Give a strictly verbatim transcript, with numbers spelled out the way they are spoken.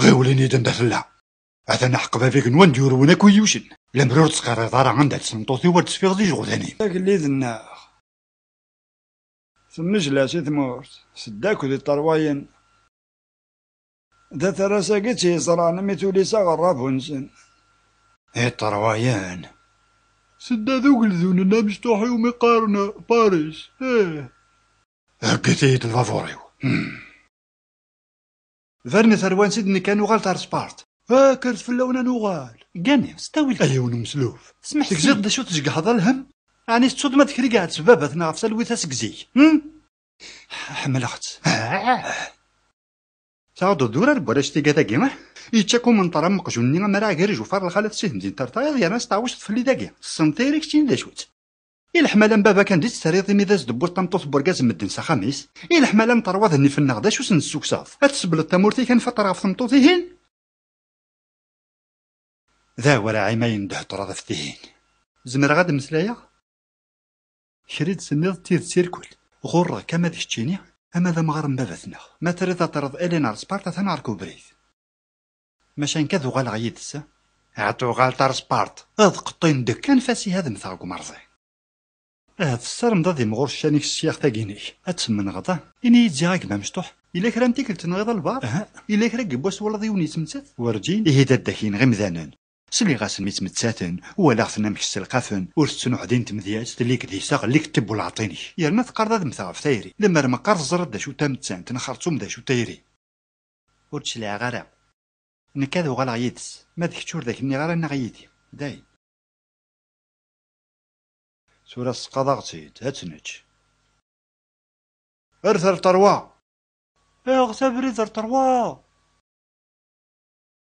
Ɣiwel ini-d anda tella. Atan aḥeqq bab igenwan d-yurwen akk iyucen. Lemmer ur tettqirriḍ ara anda-tt tmeṭṭut-iw, ad d-teffiɣ d ijeɣdanen. Agellid-nneɣ. Temmejla si tmurt, tedda akked iṭerwayen. D aterras-agi tt-yeẓran mi tuli s aɣerrabu-nsen. Iṭerwayen. Tedda d ugeldun-nni amecṭuḥ iwumi qqaren Paris. Ih. Hegget-iyi-d lbabuṛ-iw. Hmm. Bernet ar wansi d-nekk ad nuɣal ɣer Spart. Kkret fell-awen ad nuɣal. Gani, s ttawil. A yiwen umeslub. Smeḥ-iyi. Tegziḍ d acu tjegḥeḍ a lhemm? Ɛni tettuḍ ma d kra i iɛetteb baba-tneɣ ɣef talwit-a seg zik? Hmm? Ḥemmleɣ-tt. Tɛuddeḍ d urar n warrac tigad-agi, ah? Yečča-k umenṭar am uqjun-nni amar aɛgar ijufar lxalat si temdint ar tayeḍ, yerna s teɛwiceḍ fell-i dagi. Tessen tayri keččini d acu-tt? I leḥmala n baba kan di tt-terriḍ imi d as-d-tewwiḍ tameṭṭut n wergaz n medden s axxam-is? I leḥmala n terwaḍ nnif-nneɣ d acu s-nessukseḍ? Ad tesbleḍ tamurt-ik anef ad terɣeḍ tmeṭṭut-ihin? D awal ɛimayen d-theddreḍ ɣef tihin. Zemreɣ ad d-mmeslayeɣ? Kra i d-tenniḍ d tidet irkel. Ɣurreɣ-k ama d keččini, ama d amɣar n baba-tneɣ. Ma triḍ ad terreḍ Hélène ar Spart, atan ɣer-k ubrid. Maca nekk ad uɣaleɣ yid-s. Ad tuɣaleḍ ar Spart. Ad qeṭṭin deg anef-as ihi ad mmteɣ deg umerẓi. Ahat tessarmeḍ ad imɣur ccan-ik s ssyaɣ tagi-inek. Ad temmenɣeḍ, ah? Ini-yi-d ziɣ a gma amecṭuḥ. Yella kra n tikkelt tenɣiḍ albaɛḍ? Aha. Yella kra n yiwwas twalaḍ yiwen yettmettat? Werǧin. Ihi dadda-k yenɣa imdanen. Sliɣ-asen mi ttmettaten, walaɣ-ten amek sselqafen, ur tettnuḥdin tmedyazt, lik d iseɣ, lik d tibulɛaṭ-inek. Yerna teqqareḍ ad mmteɣ ɣef tayri. Lemmer meqqar teẓriḍ d acu tamettant, n xerṣum d acu tayri. Ur d-cliɛeɣ ara. Nekk ad uɣaleɣ yid-s, ma d kečč ur d ak-nniɣ ara nnaɣ yid-i. Dayen. Tura tesqaḍ-aɣ-tt-id, ad tt-nečč. Erret ar ṭerwa! Aɣet abrid ar ṭerwa!